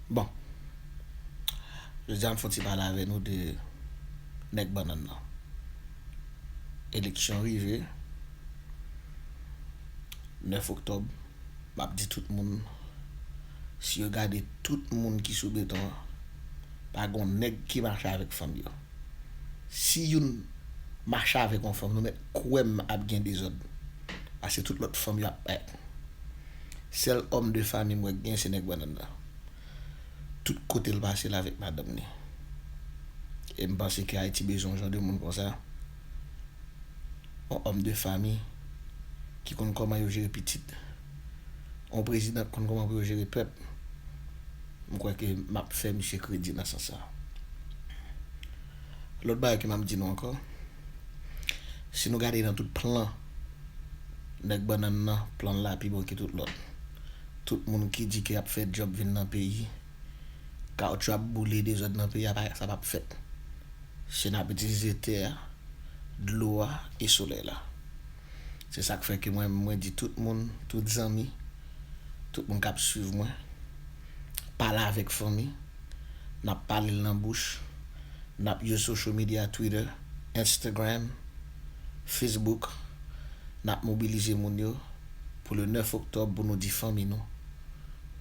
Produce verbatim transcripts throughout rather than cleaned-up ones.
Bon, jodi a m fè yon ti pale avè nou de nèg bannann nan. Eleksyon rive, nèf oktòb, m ap di tout moun, si yo gade tout moun ki sou beton an, pa gon nèg ki mache avèk fanm yo. Si youn mache avèk yon fanm, nou mèt kwè m ap gen dezòd. Paske tout lòt fanm yo ap bay. Sèl òm de fami m wè k gen se nèg bannann nan. Tout kote l pase l avèk madanm li. E m panse ke Ayiti bezwen yon jan de moun konsa. Yon òm de fami ki konn kòman yo jere pitit. Yon prezidan ki konn kòman pou yo jere pèp. M kwè ke m ap fè misye kredi nan sans sa. Lòt bagay ke m ap di nou ankò, si nou gade nan tout plan, nèg bannann nan, plan l la pi bon ke tout lòt. Tout moun ki di ke y ap fè djòb vin nan peyi, kawoutchou ap boule, dezòd nan peyi a, pa, sa p ap fèt. Si n ap itilize tè a, dlo a e solèy la. Se sa k fè ke mwen, mwen di tout moun, tout zanmi, tout moun k ap swiv mwen, pale avèk fanmi, n ap pale l nan bouch, n ap use social media, Twitter, Instagram, Facebook, n ap mobilize moun yo pou le nèf oktòb pou nou di fanmi nou,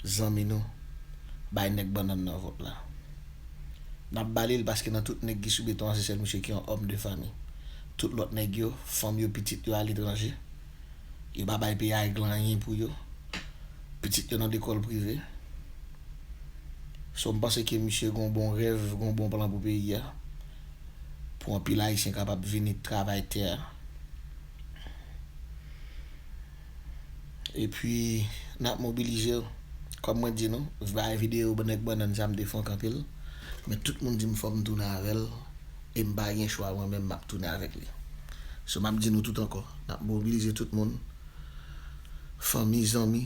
zanmi nou, bay nèg bannann nan vòt la. N ap ba li l paske nan tout nèg ki sou beton an, se sèl misye ki yon òm de fami. Tout lòt nèg yo, fanm yo, pitit yo aletranje. Yo pa bay peyi a regle anyen pou yo. Pitit yo nan lekòl prive. So, m panse ke misye gon bon rèv, gon bon plan pou peyi a. Pou anpil Ayisyen kapab vini travay tè a. Epi, n ap mobilize yo. Kòm mwen di nou, bay videyo nèg bannann sa m te frank anpil. Men tout moun di m fò m tounen avè l. E m pa gen chwa, mwen menm m ap tounen avèk li. So, m ap di nou tout ankò. N ap mobilize tout moun. Fanmi, zanmi.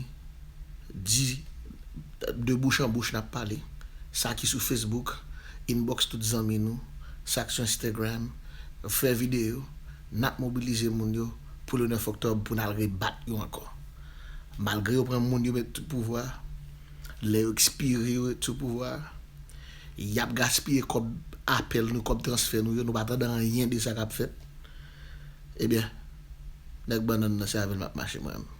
Di de bouch an bouch n ap pale. Sa ki sou Facebook, inbox tout zanmi nou. Sa k sou Instagram, fè videyo. N ap mobilize moun yo pou le nèf oktòb pou n al rebat yo ankò. Malgre yo pran moun yo met sou pouvwa, lè yo ekspire yo met sou pouvwa, y ap gaspiye kòb apèl nou, kòb transfè nou yo, nou pa tande anyen de sa k ap fèt. Ebyen, nèg bannann nan se avè l m ap mache mwen menm.